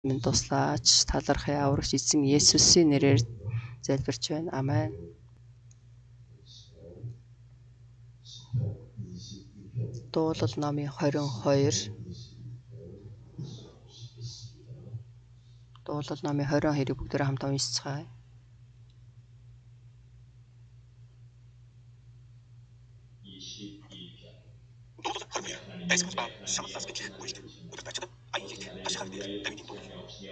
Минь туслаач, талархъя аврагч эзэн Есүсийн нэрээр залбирч байна. Амен. Дуулал номын 22. Дуулал номын 22-ыг бүгдээрээ хамтдаа уншицгаая. Дуулал 22. Дайсагнал ба шаналлаас гэтлэх үйлд. Удирдагчид аян хэлт ташхаар дээр Давидын дуулал.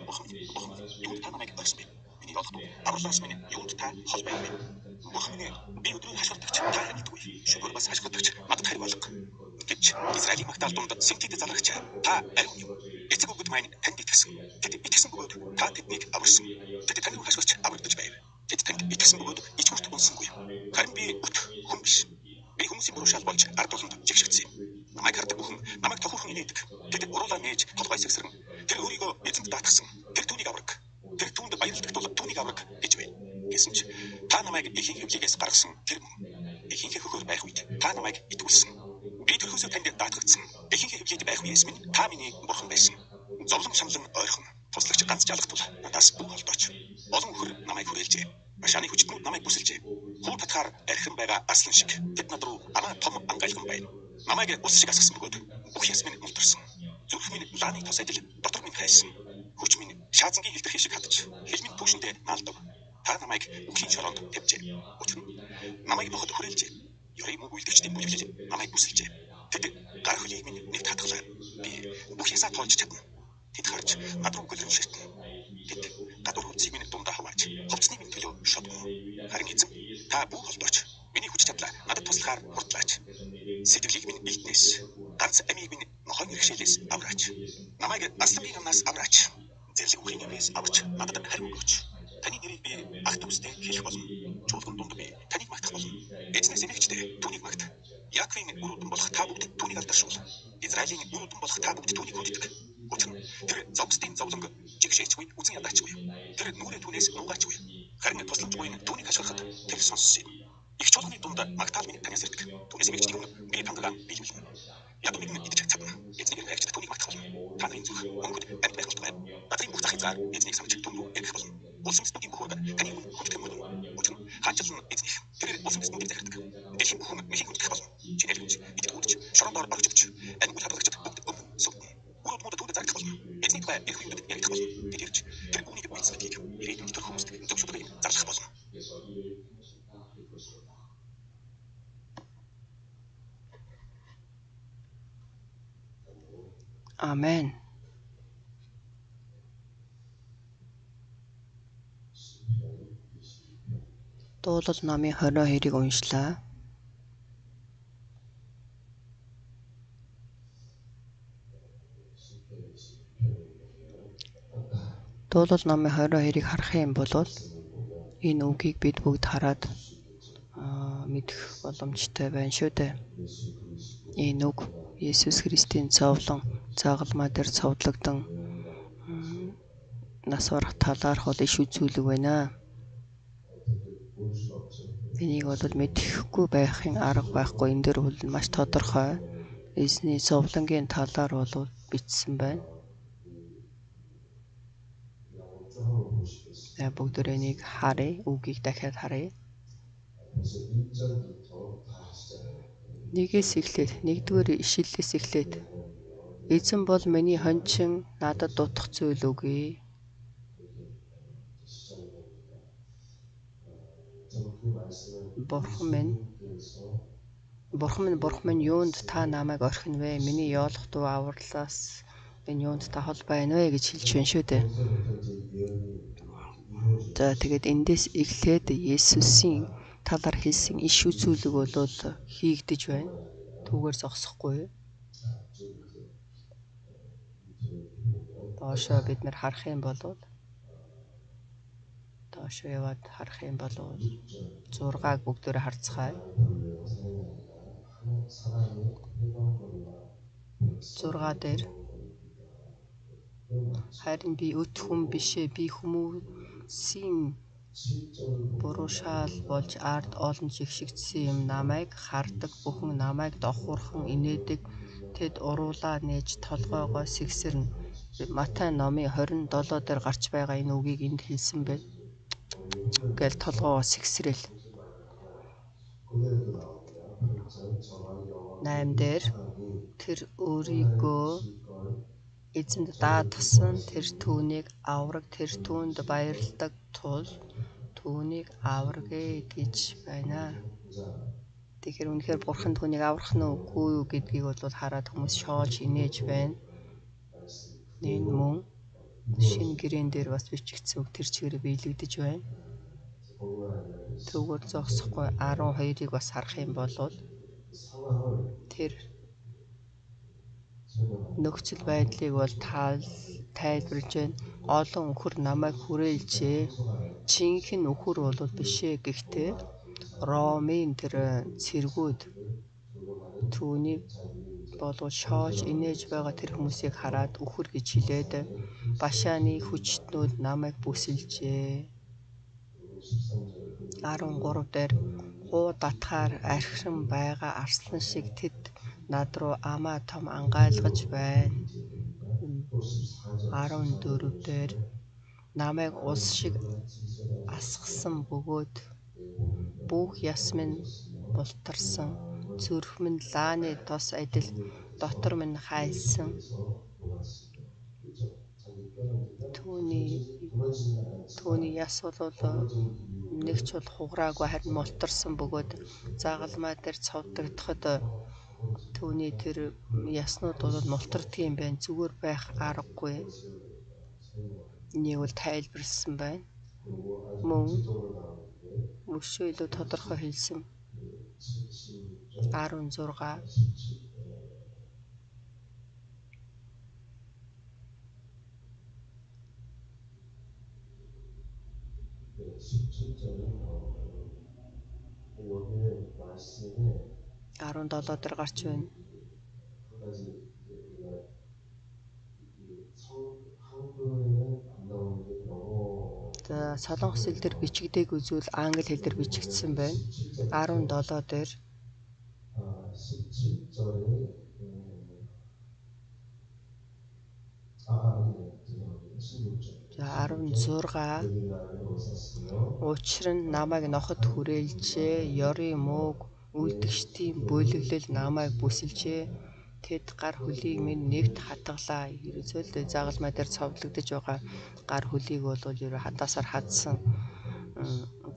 Бурхан минь, Бурхан минь, юунд та намайг орхисон бэ? Миний ёолох дуу, авралаас минь юунд та хол байв бэ? Бурхан минь, би өдрөөр хашгирдагч та харилдаггүй. Шөнөөр бас хашгирдагч надад хариу алга. Гэвч Израилийн магтаал дунд сэнтид залрагч та ариун юм. Эцэг өвгөд маань танд итгэсэн. Тэд итгэсэн бөгөөд та тэднийг аварсан. Тэд тань руу хашгирч аврагдаж байв. Тэд танд итгэсэн бөгөөд ич хүрт унсангүй. Харин би өт хүн биш. Би хүмүүсийн буруу шал болж ард түмэнд жигшигдсэн юм. Намайг хардаг бүхэн намайг тохиорхон инээдэг. Тэд уруулаа нээж толгой сэгсрэн. Тэр өөрийгөө эзэнд даатгсан. Тэр түүнийг авраг. Тэр түүнд баярладаг тул түүнийг авраг гэж байв. Гэсэн ч та намайг эхийн хэвлэгээс гаргасан тэр мөн. Эхийнхээ хөхөр байх үед та намайг итгүүлсэн. Би төрхөөсөө танд даатгагдсан. Эхийнхээ хэвлийд байх үеэс минь та миний бурхан байсан. Зовлон шаналн ойрхон туслагч ганц жалах тул надаас бүү холдооч. Олон үхэр намайг хүрээлжээ. Башааны хүчтнүүд намайг бүсэлжээ. Хүү татхаар архин байгаа арслан шиг тэд над руу амаа том ангайлган байна. Намайг ус шиг асгасан бөгөөд бүх яс минь мултарсан. Зүрх минь лааны тос адил дотор минь хайсан. Хүч минь шаазангийн хилтерхий шиг хатж, хэл минь түүшиндээ наалдав. Та намайг үхлийн шороонд тавьжээ. Учир нь намайг ноход хүрээлжээ. Ёрийн муу үйлдэгчдийн бүлэглэл намайг бүсэлжээ. Тэд гар хөлийг минь нэг татглаа. Би бүх ясаа тоолж чадна. Тэд харж над руу гөлрөн ширтэн. Тэд гадуур хувцсыг минь дундаа хувааж, хувцсны минь төлөө шодно. Харин эзэн та бүү холдооч. Миний хүч чадлаа надад туслахаар хурдлаач. Сэтгэлийг минь илтнээс, ганц амийг минь нохойн иргэшээлээс авраач. Намайг арслангийн амнаас авраач. Зэрлэг үхрийн амнаас аварч надад хариу өгөөч. Таны нэрийг би ах дүүстэй хэлэх болно. Чуулган дунд би таныг магтах болно. Эзнээс эмээгчдээ түүнийг магт. Яаковын үр удам болох та бүгд түүнийг алдаршуул. Израилийн үр удам болох та бүгд түүнийг хүнддэг. Учир нь тэр зовгсдын зовлонг жигшээчгүй, үзэн ядаачгүй. Тэр нүрээ түүнээс нуугааչгүй. Харин тусламжгүй нь түүнийг хашгирахад тэр сонссон юм. Их чуулганы дунд магтаал минь танаас ирдэг. Түүнээс эмээгчдийн өмнө би пангагаан биелүүлнэ. Ядуу нэгэн идэж чадна. Эзнийг хайрчид түүнийг магтах болно. Та нарын зүрх мөнхөд амьд байх болтугай. Газрын бүх зах хязгаар эзнийг санаж түн рүү эргэх болно. Улс үндэстнүүдийн бүх ураг таны өмнө хүндэтгэн болно. Учир нь хаанчил нь эзнийх. Тэрээр улс үндэстнүүдийг захирдаг. Дэлхийн бүхэн мэхийг хүндэтгэх болно. Чинэлгэж, идэт гүйдэж, шорон доор орхигдож, амьгуул хадгалагчид бүгд өмнө сүгдэнэ. Үр удмууд түүнд зарагдах болно. Эзний тухай эх үеүүдэд яригдах болно. Тэд ирж тэр үүнийг үйлдсэн гэдгийг ирээдүйд төрөх хүмүүст зөв шударгыг зарлах болно. Амен. Дуулал номын 22-ыг уншлаа. Дуулал номын 22-ыг харах юм бол энэ үгийг бид бүгд хараад мэдэх боломжтой байна шүү дээ. Энэ үг Есүс Христийн зовлон загалмай дээр цовдлогдсон нас барах талаарх бол иш үзүүлэг байна. Энийг бол мэдэхгүй байхын арга байхгүй. Энэ дээр бол маш тодорхой эзний зовлонгийн талаар бол бичсэн байна. За бүгдээрээ энийг харъя. Үгийг дахиад харъя. Нэгээс эхлээд нэгдүгээр ишлэлээс эхлээд эзэн бол миний хончин надад дутах зүйл үгүй. Бурхан минь Бурхан минь, Бурхан минь, юунд та намайг орхино вэ? Миний ёолох дуу авралаас минь юунд та хол байна вэ гэж хэлж байна шүү дээ. За тэгээд эндээс эхлээд Есүсийн талаар хэлсэн иш үзүүлэг бол хийгдэж байна. Түүгээр зогсохгүй. Доошоо бид нар харах юм бол доошоо яваад харах юм бол 6-аг бүгдээрээ харцгаая. 6 дээр харин би өт хүн бишээ, би хүмүүсийн буруу шаал болж ард олон жигшигдсэн юм. Намайг хардаг бүхэн намайг дохуурхан инээдэг. Тэд уруулаа нээж толгойгоо сэгсэрнэ. Матай номын 27 дээр гарч байгаа энэ үгийг энд хэлсэн байна. Гээл толгоо сэгсрээл. 8 дээр тэр өөрийгөө эзэнд даатгсан, тэр түүнийг авраг, тэр түүнд баярладаг тул түүнийг аврагэ гэж байна. Тэгэхээр үнэхээр бурхан түүнийг аврах нь үгүй юу гэдгийг бол хараад хүмүүс шоолж инээж байна. Энэ мөн шинэ гэрээн дээр бас бичигдсэн үг тэр чигээр биелэгдэж байна. Түүгээр зогсохгүй 12-ыг бас харах юм бол тэр нөхцөл байдлыг бол тайлбарлаж байна. Олон үхэр намайг хүрээлжээ. Жинхэнэ үхэр бол биш ээ. Гэхдээ Ромын тэр цэргүүд түүнийг болов шоолж инээж байгаа тэр хүмүүсийг хараад үхэр гэж хэлээд Башааны хүчтнүүд намайг бүсэлжээ. 13 дээр хуу татхаар архиран байгаа арслан шиг тэд над руу амаа том ангайлгаж байна. 14 дээр намайг улс шиг асгасан бөгөөд бүх яс минь бултарсан, зүрх минь лааны тос адил дотор минь хайлсан. Түүний яс бол нэг ч бол хугараагүй, харин мултарсан бөгөөд загалмай дээр цовдогдоход түүний тэр яснууд бол мултарддаг юм байна. Зүгээр байх аргагүй. Энийг бол тайлбарласан байна. Мөн өшөө илүү тодорхой хэлсэн. 16 17 дээр гарч байна. За солонгос хэл дээр бичигдээгүй зүйл англи хэл дээр бичигдсэн байна. 17 дээр за 16 учир нь намайг ноход хүрээлжээ, ёрын мууг үлдэгчдийн бүлэглэл намайг бүсэлжээ. Тэд гар хөлийг минь нэвт хатгалаа. Ерөөсөө л загалмай дээр цовдлогдож байгаа гар хөлийг бол ерөө хадаасаар хадсан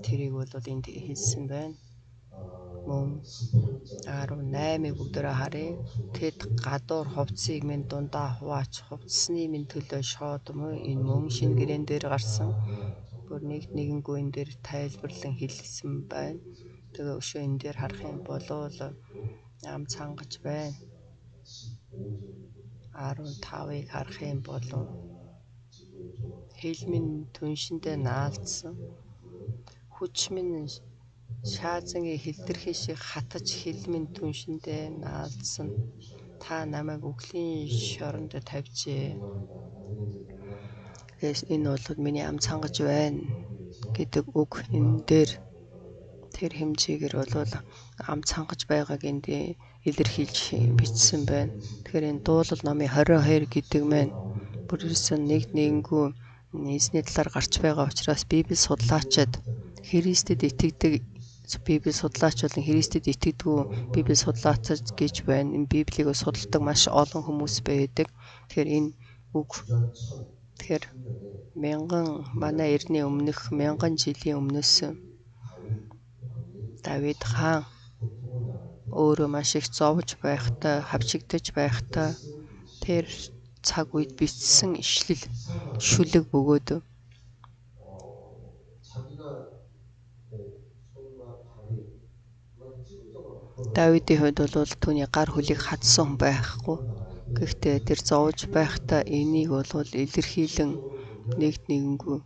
тэрийг бол энд хэлсэн байна. Мөн 18-ыг бүгдээрээ харъя. Тэд гадуур хувцсыг минь дундаа хуваач, хувцсны минь төлөө шоодом. Энэ мөн шинэ гэрээн дээр гарсан. Бүр нэг нэгэнгүй энэ дээр тайлбарлан хэлсэн байна. Тэгээ өшөө энэ дээр харах юм бол ам цангаж байна. 15-ыг харах юм бол хэл минь түншиндээ наалдсан. Хүч минь шаазангийн хилдэрхий шиг хатаж хэл минь түншиндээ наалдсан. Та намайг үхлийн шоронд тавьжээ. Энэ бол миний ам цангаж байна гэдэг үг энэ дээр тэр хэмжээгээр бол ам цангаж байгааг энд илэрхийлж бичсэн байна. Тэгэхээр энэ дуулал номын 22 гэдэг маань бүр ерөөсөн нэг нэгэнгүй эзний талаар гарч байгаа учраас Библи судлаачид Христэд итгэдэг Библи судлаач болон Христэд итгэдэггүй Библи судлаачид гэж байна. Энэ Библийг судалдаг маш олон хүмүүс байдаг. Тэгэхээр энэ үг тэгэхээр мянган манай эртний өмнөх мянган жилийн өмнөөс Давид хаан өөрөө маш их зовж байхдаа, хавчигдаж байхдаа тэр цаг үед бичсэн ишлэл шүлэг бөгөөд Давидын хувьд бол түүний гар хөлийг хатсан хүн байхгүй. Гэхдээ тэр зовж байхдаа энийг бол илэрхийлэн нэгд нэгэнгүй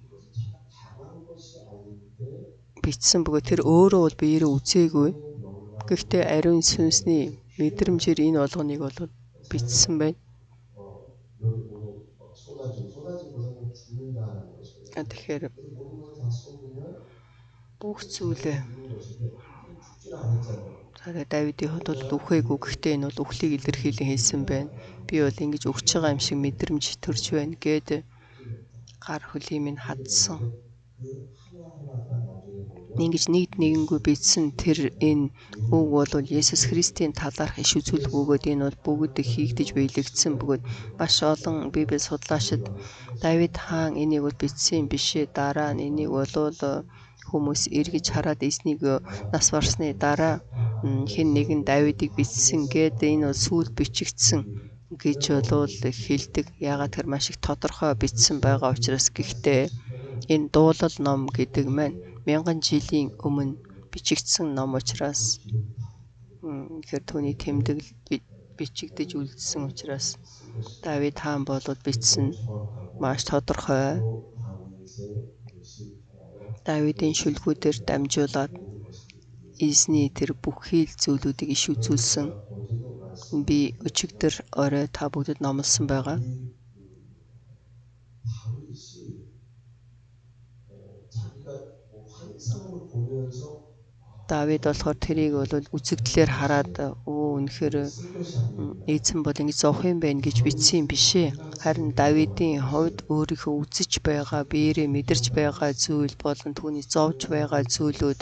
бичсэн бөгөөд тэр өөрөө бол биеэрээ үзээгүй. Гэхдээ ариун сүнсний мэдрэмжээр энэ болгоныг бол бичсэн байна. Тэгэхээр бүх зүйлээ Давидын хувьд бол үхээгүй, гэхдээ энэ бол үхлийг илэрхийлэн хэлсэн байна. Би бол ингэж үхэж байгаа юм шиг мэдрэмж төрж байна гээд гар хөлийн минь хадсан. Ингэж нэгд нэгэнгүй бичсэн тэр энэ үг бол Есүс Христийн талаарх иш үзүүлэг бөгөөд энэ бол бүгд хийгдэж биелэгдсэн бөгөөд маш олон Библи судлаачид Давид хаан энийг бол бичсэн юм биш ээ. Дараа нь энийг бол хүмүүс эргэж хараад эзнийг нас барсны дараа хэн нэгэн Давидыг бичсэн гээд энэ бол сүүлд бичигдсэн гэж болвол хэлдэг. Яагаад тэр маш их тодорхой бичсэн байгаа учраас. Гэхдээ энэ дуулал ном гэдэг маань мянган жилийн өмнө бичигдсэн ном учраас, тэгэхээр түүний тэмдэглэл бичигдэж үлдсэн учраас Давид хаан болоод бичсэн маш тодорхой. Давидын шүлгүүдээр дамжуулаад эзний тэр бүхий л зүйлүүдийг иш үзүүлсэн. Би өчигдөр орой та бүгдэд номлосон байгаа. Давид болохоор тэрийг бол үзэгдлээр хараад үнэхээр эзэн бол ингэж зовх юм байна гэж бичсэн юм биш ээ. Харин Давидын хувьд өөрийнхөө үзэж байгаа, биеэрээ мэдэрч байгаа зүйл болон түүний зовж байгаа зүйлүүд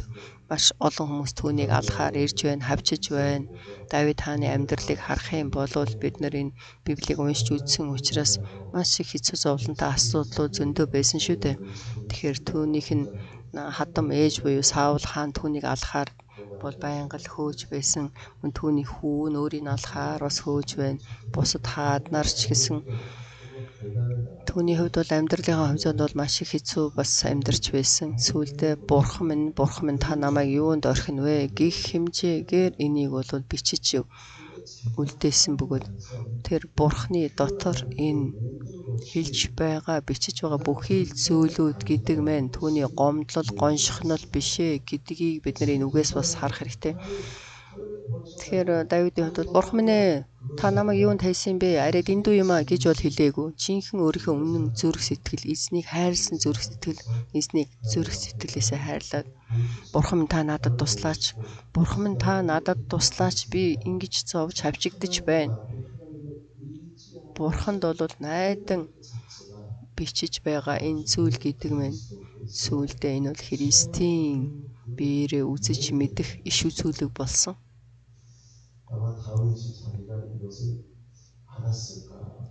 маш олон хүмүүс түүнийг алхаар ирж байна, хавчиж байна. Давид хааны амьдралыг харах юм бол бид нар энэ Библийг уншиж үзсэн учраас маш их хэцүү зовлонтой асуудлууд зөндөө байсан шүү дээ. Тэгэхээр түүнийх нь хадам ээж буюу Саул хаан түүнийг алхаар бол байнга л хөөж байсан. Мөн түүний хүү нь өөрийг алхаар бас хөөж байна. Бусад хаад нар ч гэсэн түүний хувьд бол амьдралынхаа хувьцаанд бол маш их хэцүү бас амьдарч байсан. Сүүлдээ бурхан минь та намайг юунд орхино вэ гэх хэмжээгээр энийг бол бичиж үлдээсэн бөгөөд тэр бурханы дотор энэ хэлж байгаа, бичиж байгаа бүхий л зүйлүүд гэдэг маань түүний гомдлол, гоншихнол биш ээ гэдгийг бид нар энэ үгээс бас харах хэрэгтэй. Тэгэхээр Давидын хувьд бол бурхан минь ээ, та намайг юунд хайсан бэ? Арай дэндүү юм а гэж бол хэлээгүй. Жинхэнэ өөрийнхөө үнэн зүрх сэтгэл, эзнийг хайрлсан зүрх сэтгэл, эзнийг зүрх сэтгэлээсээ хайрлаад бурхан минь та надад туслаач. Бурхан минь та надад туслаач. Би ингэж зовж хавчигдаж байна. Бурханд бол найдан бичиж байгаа энэ зүйл гэдэг маань сүүлдээ энэ бол Христийн биеэрээ үзэж мэдэх иш үзүүлэг болсон.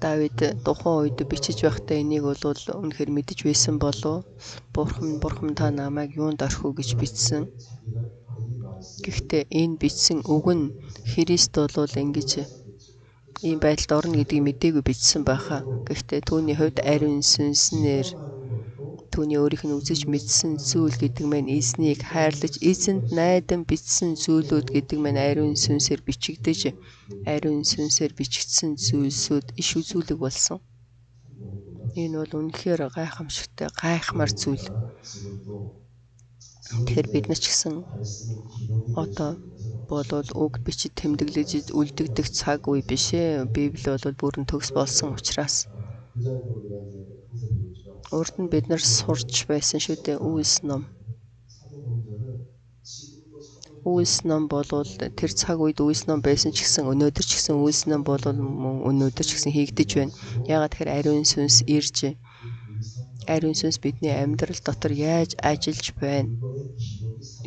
Давид тухайн үед бичиж байхдаа энийг бол үнэхээр мэдэж байсан болов. Бурхан та намайг юунд орхив гэж бичсэн. Гэхдээ энэ бичсэн үг нь Христ бол ингэж ийм байдалд орно гэдгийг мдээгүй бичсэн байхаа. Гэхдээ түүний хувьд ариун сүнснээр түүний өөрийнх нь үзэж мэдсэн зүйл гэдэг маань эзнийг хайрлаж эзэнд найдан бичсэн зүйлүүд гэдэг маань ариун сүнсээр бичигдэж, ариун сүнсээр бичигдсэн зүйлсүүд иш үзүүлэг болсон. Энэ бол үнэхээр гайхамшигтай, гайхмаар зүйл. Тэгэхээр бид нар ч гэсэн одоо болвол үг бичиж тэмдэглэж үлдэгдэх цаг үе биш ээ. Библи бол бүрэн төгс болсон учраас урд нь бид нар сурч байсан шүү дээ. Үйлс ном. Үйлс ном болвол тэр цаг үед үйлс ном байсан ч гэсэн өнөөдөр ч гэсэн үйлс ном болвол мөн өнөөдөр ч гэсэн хийгдэж байна. Яагаад тэгэхээр ариун сүнс ирж, ариун сүнс бидний амьдрал дотор яаж ажиллаж байна?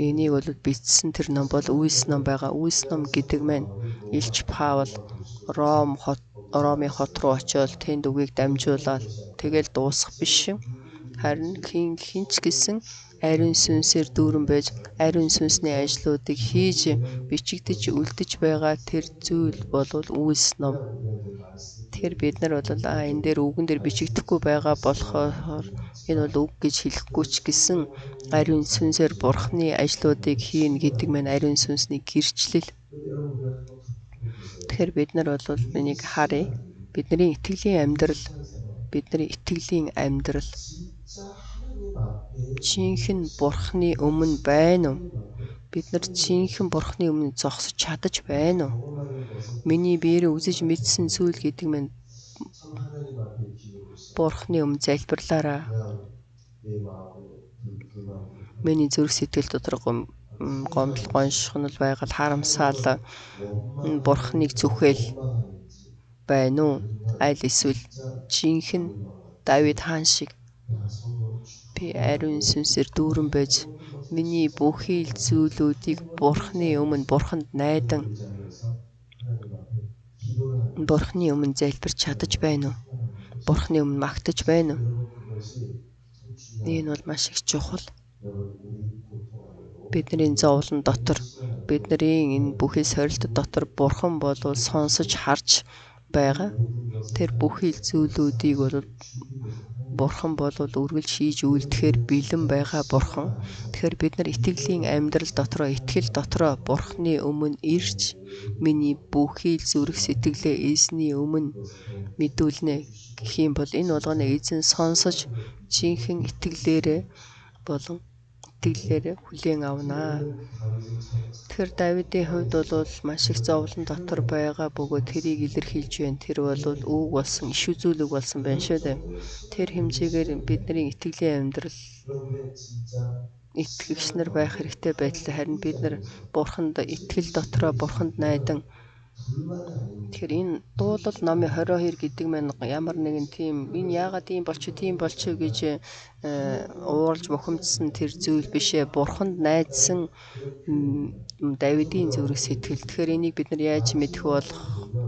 Энийг бол бичсэн тэр ном бол үйлс ном байгаа. Үйлс ном гэдэг маань Илч Паул Ромын хот руу очиод тэнд үгийг дамжуулаад тэгэл дуусах биш. Харин хэн ч гэсэн ариун сүнсээр дүүрэн байж ариун сүнсний ажлуудыг хийж бичигдэж үлдэж байгаа тэр зүйл болвол үйлс ном. Тэгэхээр бид нар бол энэ дээр үгэн дээр бичигдэхгүй байгаа болохоор энэ бол үг гэж хэлэхгүй ч гэсэн ариун сүнсээр бурхны ажлуудыг хийнэ гэдэг маань ариун сүнсний гэрчлэл. Тэгэхээр бид нар бол энийг харъя. Бидний итгэлийн амьдрал, бидний итгэлийн амьдрал жинхэнэ бурхны өмнө байна уу? Бид нар жинхэнэ бурхны өмнө зогсож чадаж байна уу? Миний биеэрээ үзэж мэдсэн зүйл гэдэг маань бурхны өмнө залбирлаараа. Миний зүрх сэтгэл дотор Гомдол гоншгонол байгаль харамсаал Бурхныг зүхэл байна уу? Аль эсвэл жинхэнэ Давид хаан шиг би ариун сүнсээр дүүрэн байж миний бүхий л зүйлүүдийг Бурхны өмнө Бурханд найдан Бурхны өмнө залбирч чадаж байна уу? Бурхны өмнө магтаж байна уу? Энэ бол маш их чухал. Бидний зовлон дотор, бидний энэ бүхий сорилт дотор Бурхан бол сонсож харж байгаа. Тэр бүхий зүйлүүдийг бол Бурхан бол үргэлж хийж үйлдэхээр бэлэн байгаа Бурхан. Тэгэхээр бид нар итгэлийн амьдрал дотроо, итгэл дотроо Бурханы өмнө ирж миний бүхий л зүрх сэтгэлээ эзний өмнө мэдүүлнэ гэх юм бол энэ болгоныг эзэн сонсож жинхэнэ итгэлээрээ болон итгэлээр хүлээн авна. Тэгэхээр Давидын хувьд бол маш их зовлон дотор байгаа бөгөөд тэрийг илэрхийлж байна. Тэр бол үг болсон, иш үзүүлэг болсон байна шүү дээ. Тэр хэмжээгээр бидний итгэлийн амьдрал итгэгч нар байх хэрэгтэй байдал. Харин бид нар Бурханд итгэл дотроо Бурханд найдан. Тэгэхээр энэ дуулал номын 22 гэдэг маань ямар нэгэн тийм энэ яагаад ийм болчих тийм болчих гэж ууралж бухимдсан тэр зүйл биш ээ. Бурханд найдсан Давидын зүрх сэтгэл. Тэгэхээр энийг бид нар яаж мэдэх болох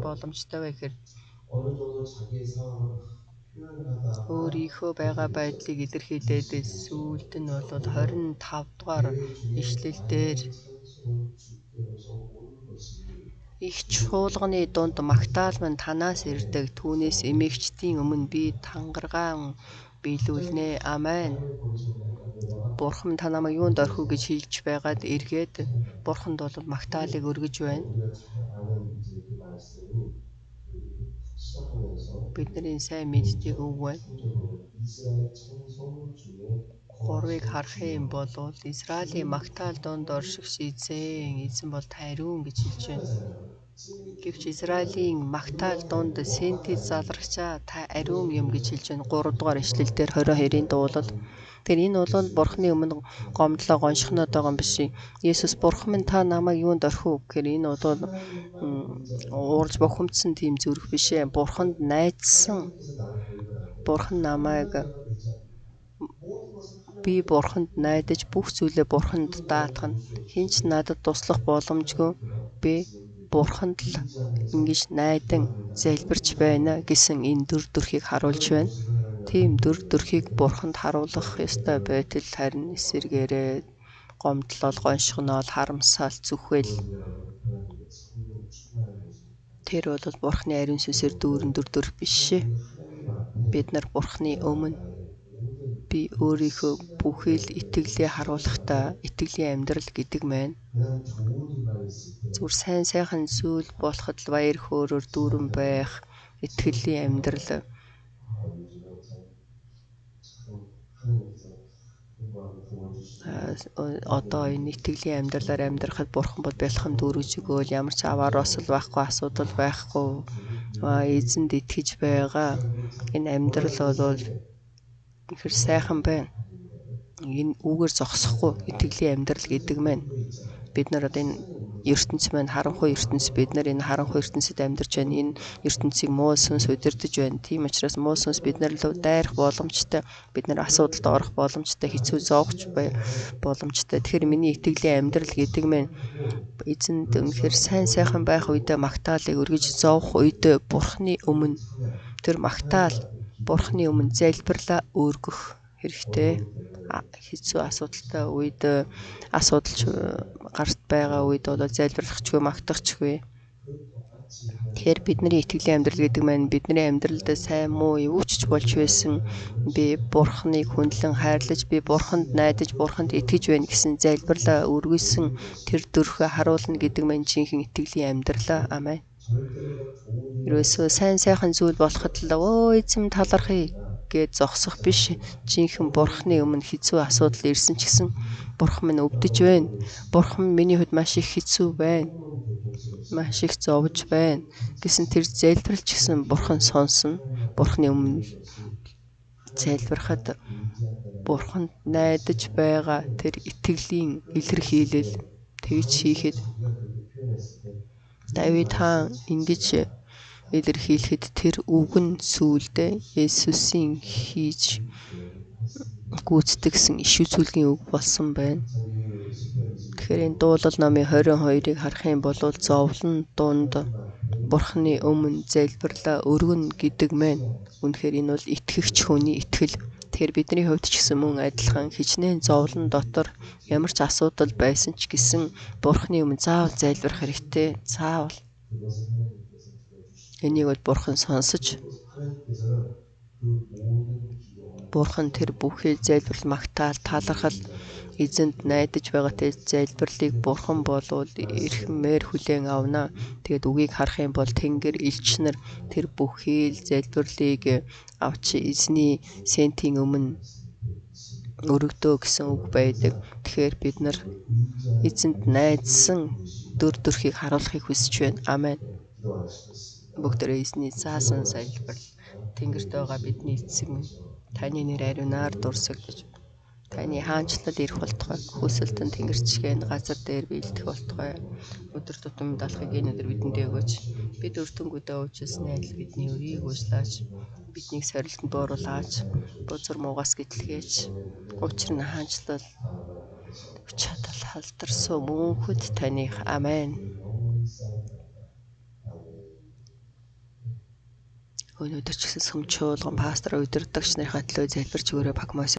боломжтой вэ гэхээр өөрийнхөө байгаа байдлыг илэрхийлээд сүүлд нь бол 25 дугаар ишлэл дээр их чуулганы дунд магтаал минь танаас ирдэг. Түүнээс эмээгчдийн өмнө би тангаргаан биелүүлнэ. Амен. Бурхан та намайг юунд орхив гэж хэлж байгаад эргээд Бурханд бол магтаалыг өргөж байна. Бидний сайн мэддэг үг байна. 3-ыг харах юм бол Израилийн магтаал дунд оршигч эзэн, эзэн бол та ариун гэж хэлж байна. Гэвч Израилийн магтаал дунд сэнтэд залрагчаа та ариун юм гэж хэлж байна. 3 дугаар ишлэл дээр 22-ын дуулал. Тэгэхээр энэ бол Бурхны өмнө гомдлоо гоншгоноод байгаа юм биш. Есүс Бурхан минь та намайг юунд орхив гэхээр энэ бол уурж бухимдсан тийм зүрх биш ээ. Бурханд найдсан. Бурхан намайг би Бурханд найдаж бүх зүйлээ Бурханд даатгана. Хэн ч надад туслах боломжгүй. Би Бурханд л ингэж найдан залбирч байна гэсэн энэ дүр төрхийг харуулж байна. Тийм дүр төрхийг Бурханд харуулах ёстой байтал харин эсэргээрээ гомдлол, гоншгоноол, харамсаал, зүхэл тэр бол Бурханы ариун сүнсээр дүүрэн дүр төрх биш. Бид нар Бурханы өмнө би өөрийнхөө бүхий л итгэлээ харуулахдаа итгэлийн амьдрал гэдэг маань зүгээр сайн сайхан зүйл болоход л баяр хөөрөөр дүүрэн байх итгэлийн амьдрал одоо энэ итгэлийн амьдралаар амьдрахад Бурхан бол бэлхэм дүүргэж өгөөл ямар ч аваар осол байхгүй, асуудал байхгүй, эзэнд итгэж байгаа энэ амьдрал бол үнэхээр сайхан байна. Энэ үүгээр зогсохгүй итгэлийн амьдрал гэдэг маань бид нар одоо энэ ертөнц маань харанхуй ертөнц, бид нар энэ харанхуй ертөнцид амьдарч байна. Энэ ертөнцийг муу сүнс удирдах байна. Тийм учраас муу сүнс бид нар руу дайрах боломжтой, бид нар асуудалд орох боломжтой, хэцүү зовж боломжтой. Тэгэхээр миний итгэлийн амьдрал гэдэг маань эзэнд үнэхээр сайн сайхан байх үедээ магтаалыг өргөж зовх үедээ Бурхны өмнө тэр магтаал Бурхны өмнө залбирлаа өргөх хэрэгтэй. Хэцүү асуудалтай үед асуудалч гарт байгаа үед бол залбирахчгүй, магтахчгүй. Тэгэхээр бидний итгэлийн амьдрал гэдэг маань бидний амьдралд сайн муу юу ч болж байсан би Бурхныг хүндлэн хайрлаж, би Бурханд найдаж, Бурханд итгэж байна гэсэн залбирлаа өргөсөн тэр дөрхөө харуулна гэдэг маань жинхэнэ итгэлийн амьдралаа. Амен. Ерөөсөө сайн сайхан зүйл болоход л өө эзэм талархъя гэж зогсох биш. Жинхэнэ Бурхны өмнө хэцүү асуудал ирсэн ч гэсэн Бурхан минь өвдөж байна. Бурхан миний хувьд маш их хэцүү байна. Маш их зовж байна гэсэн тэр залбирал ч гэсэн Бурхан сонсно. Бурхны өмнө залбирахад Бурханд найдаж байгаа тэр итгэлийн илэрхийлэл. Тэгж хийхэд Давид хаан ингэж илэрхийлэхэд тэр үг нь сүүлдээ Есүсийн хийж гүйцэтгэсэн иш үзүүлгийн үг болсон байна. Тэгэхээр энэ дуулал номын 22-ыг харах юм бол зовлон дунд Бурхны өмнө залбирлаа өргөнө гэдэг мэн. Үнэхээр энэ бол итгэгч хүний итгэл. Тэгэхээр бидний хувьд ч гэсэн мөн адилхан хичнээн зовлон дотор ямар ч асуудал байсан ч гэсэн Бурхны өмнө заавал залбирах хэрэгтэй. Заавал. Энийг бол Бурхан сонсож, Бурхан тэр бүхий залбирал магтаал талархал эзэнд найдаж байгаа тэр залбирлыг Бурхан болвол эрхэмээр хүлээн авна. Тэгээд үгийг харах юм бол Тэнгэр элч нар тэр бүхий л залбирлыг авч эзний сентийн өмнө өргөдөө гэсэн үг байдаг. Тэгэхээр бид нар эзэнд найдсан дүр төрхийг харуулахыг хүсэж байна. Амен. Бүгдээрээ эзний заасан залбирал. Тэнгэрт байгаа бидний эцэг минь, таны нэр ариунаар дурсагдаж, таны хаанчлал ирэх болтугай. Хүсэлт нь тэнгэрт шигээн газар дээр биелдэх болтугай. Өдөр тутмын даалгаврыг энэ өдөр бидэнд өгөөч. Бид өртөнгүүдээ уучлсаны адил бидний өрийг уучлаач. Биднийг сорилтонд бууруулаач. Бузар муугаас гэтлгээч. Учир нь хаанчлал, хүч чадал, алдар суу мөнхөд таних. Амен. Өнөөдөр ч гэсэн сүм чуулган пастор удирдагч нарын төлөө залбирч өгөөрэй. Пакмос